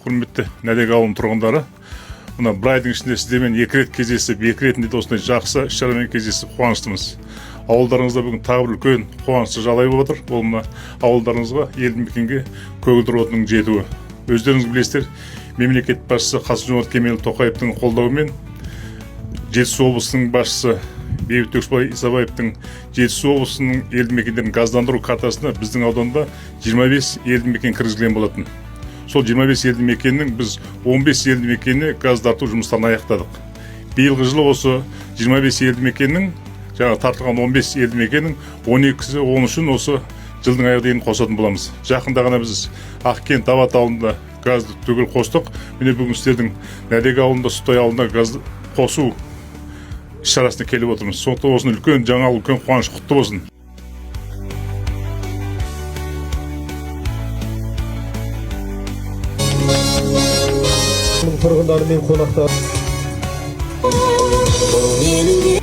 Құрметті Нәдек ауылының тұрғындары, мына бір айдың ішінде сіздермен екі рет кездесіп, екі ретінде де осындай жақсы іс шарамен кездесіп қуаныштымыз. Ауылдарыңызда бүгін тағы бір үлкен қуанышты жағдай болып отыр. Ол мына ауылдарыңызға, елді мекенге көгілдір отынның жетуі. Өздеріңіз білесіздер, мемлекет басшысы Қасым Жомарт Кемелұлы Тоқаевтың қолдауымен, Жетісу облысының басшысы Бейбіт Өксібай Исабаевтың Жетісу облысының елді мекендерін газдандыру картасына біздің ауданда 25 елді мекен кіргізілген болатын. Сол 25 елді мекеннің біз 15 елді мекеніне газ тарту жұмыстарын аяқтадық. Биылғы жылы осы 25 елді мекеннің, жаңа тартылған 15 елді мекеннің 12-сі, 13-ін осы жылдың аяғына дейін қосатын боламыз. Жақында ғана біз Ақкент, Абат ауылында газды түгел қостық. Міне, бүгін сіздердің Нәдек ауылында, Сүттай ауылында газ қосу іс шарасына келіп отырмыз. Сондықтан осыны үлкен жаңалық, үлкен қуаныш, құтты болсын. Тұрғындары мен қонақтар. Бұл менің